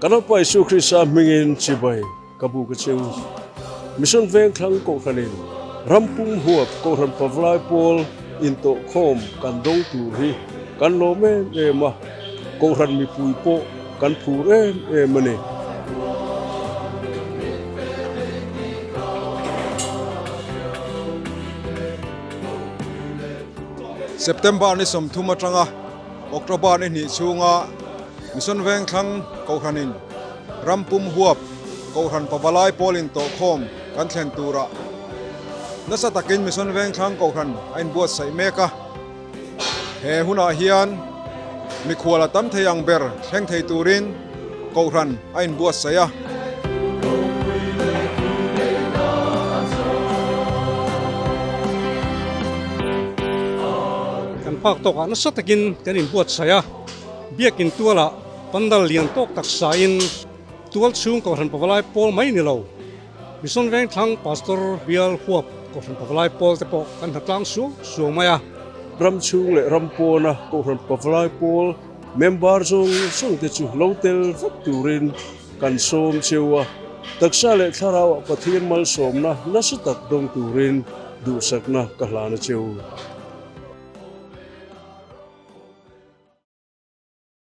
Kan Lalpa Isu Krista hmingin chibai ka bu ka cheu. Mission Vengthlang Kohhranin ram pum huap Kohhran Pavlai pawl intawhkhawm kan dawng tur hi kan lawm em em a, Kohhran mipui pawh kan phur em em a ni. September ni 30 atanga October ni hnih chhunga Mission Vengthlang Kohhranin ram pum huap Kohhran Pavalai pawl intawhkhawm kan thlen turah nasa takin Mission Vengthlang Kohhran a inbuatsaih mek a. He hunah hian mikhual a tam thei ang ber thleng thei turin Kohhran a inbuatsaih a. Kan phak tawkah nasa takin kan inbuatsaih a, biakin tualah pandal lian tawk tak sain tual chhung Kohhran Pavalai pawl mai ni lo, Mission Vengthlang Pastor Bial Huap Kohhran Pavalai pawl te pawh kan hnatlang suau suau mai a. Ram chhung leh ram pawna Kohhran Pavalai pawl member zawng zawng te chu lo tel vek turin kan sawm cheu a, taksa leh thlarauah Pathian malsawmna nasa tak dawng turin duhsakna ka hlan a cheu.